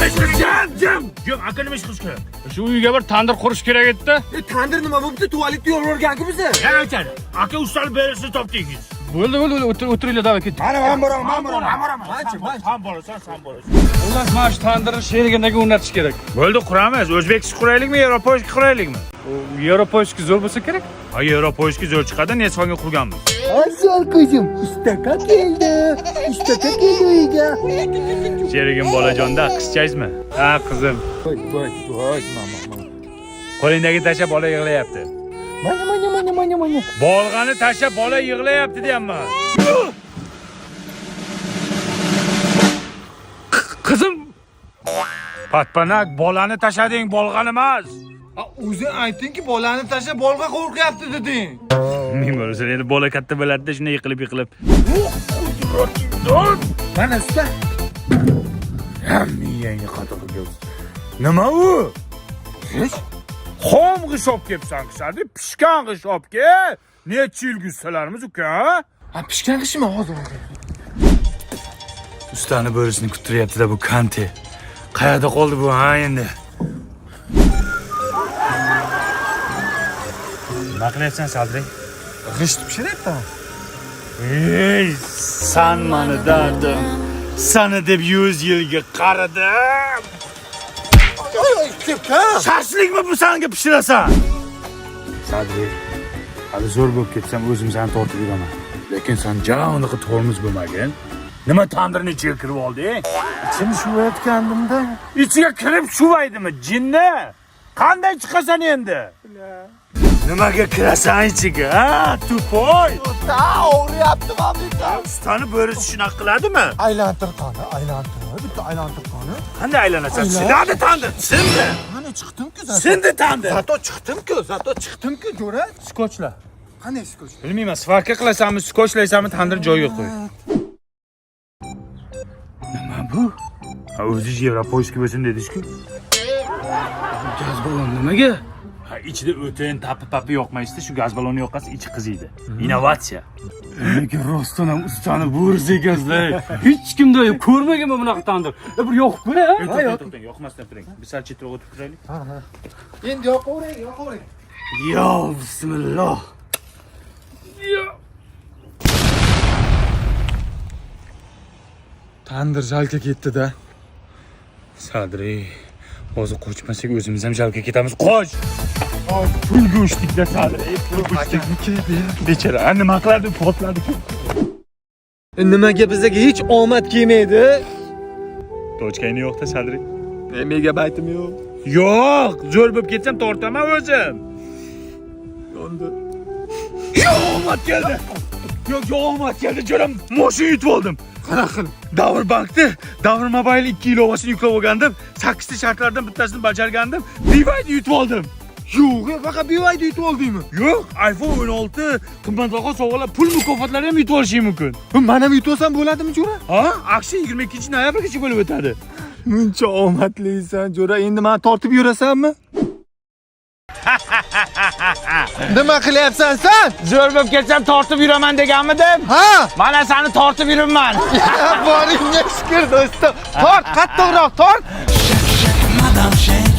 Nima ish qilish? Jim, jim. Jim, aka nima ish qilish kerak? Shu uyga bir tandir qurish kerak edi. Tandir nima bo'pti? Tualetda yorib bizni. Yana aytadi. Aka ustani berisini topdingiz. Bo'ldi, bo'ldi, o'tiringlar, davay ketdik. Mana men boraman, men boraman. Men boraman. Sen borasan, sen borasan. Xullas, mana shu tandirni sherigindagi o'rnatish kerak. Bo'ldi, quramiz. O'zbekcha quraylikmi, Yevropoyski quraylikmi? Yevropoyski zo'r bo'lsa kerak. Ha, Yevropoyski zo'r chiqadi, Nesxonga qurganmiz. Asal qizim, ustaka keldi. Ustaka keldi uyga. Sherigim bolajonda qizchangizmi? Ha, qizim. Voy, voy, voy, mama, mama. Qo'lingdagi tasha bola yig'layapti. Mana, mana, mana, mana, mana. Bolg'ani tasha bola yig'layapti deyapman. Qizim, Patpanak bolani tashlading, bolg'ani emas. O'zi aytdingki, bolani tashlab bolg'a qo'rqyapti deding. Ming bo'lsin, endi bola katta bo'ladi-da, shunday yiqilib yiqilib. Mana usta. Miyangni qatig'i Nima u? Hech. Xom g'ish olib kelibsan, Sadi, pishgan g'ish olib kel. Necha yil gussalarimiz uka? Ha, pishgan g'ishmi hozir? Ustani bo'risini kuttiryapti-da bu Kante. Qayerda qoldi bu ha endi? Nima qilyapsan, Sadri? G'isht pishiryapman. Ey, san mani dardim. Sani deb 100 yilga qaradim. Oy, oy, tepka. Shashlikmi bu sanga pishirasan? Sadri, hali zo'r bo'lib ketsam o'zim seni tortib yuraman. Lekin sen ja unaqa tormoz bo'lmagin. Nima tandirni ichiga kirib olding? Ichini shuvayotgandimda. Ichiga kirib shuvaydimi, jinni? Qanday chiqasan endi? Nimaga kirasan ichiga, ha? Tupoy. Ta, og'riyapti mana bitta. Ustani bo'risi shunaqa qiladimi? Aylantir qani, aylantir. Bitta aylantir qani. Qanday aylanasan? Aylan. Sinadi tandir, sindi. Mana chiqdim-ku zato. Sindi tandir. Zato chiqdim-ku, zato chiqdim-ku, jo'ra. Skochla. Qanday skoch? Bilmayman, svarka qilasanmi, skochlaysanmi, tandir joyiga qo'y. Nima bu? Ha, o'zingiz Yevropoyski bo'lsin dedingiz-ku. gaz balon nimaga? Ha, ichida o'tin, tapi-papi yoqmaysizda, shu gaz ballonni yoqqansiz ichi qiziydi. Innovatsiya. Lekin rostdan ham ustani bo'risi ekansizlar. Hech kimda yo'q, ko'rmaganman bunaqa tandir. Bir yoqib ko'ray, ha? To'xtang, to'xtang, yoqmasdan turing. Bir sal chetroq o'tib turaylik. Endi yoqavering, yoqavering. Yo, bismillah. Tandir jalka ketdi-da. Sadri, hozir qochmasak o'zimiz ham jalka ketamiz. Qoch! Pulga uchdik-da Sadri, pulga uchdik. Bechora, nima qiladi? Portladi-ku. Nimaga bizga hech omad kelmaydi? Tochkangni yo'q-da Sadri. Megabaytim yo'q. Yo'q, zo'r bo'lib ketsam tortaman o'zim. Yondi. Yo'q, omad keldi. Yo'q, yo'q, omad keldi. Jo'ram, mashina yutib oldim. Qanaqa qilib? Davr bankni, Davr Mobile 2 ilovasini yuklab olgandim. 8 ta shartlardan bittasini bajargandim. BYD yutib oldim. Yo'q, faqat BYD yutib oldingmi? Yo'q, iPhone 16 qimmatbaho sovg'alar, pul mukofotlari ham yutib olishing mumkin. Men ham yutib olsam bo'ladimi, jo'ra? Ha, aksiya 22 noyabrgacha bo'lib o'tadi. Muncha omadlisan, jo'ra. Endi meni tortib yurasanmi? Nima qilyapsan sen? Zo'r bo'lib ketsam tortib yuraman deganmidim? Ha? Mana seni tortib yuribman. Boringga shukr do'stim. Tort, qattiqroq tort. Madame Shane.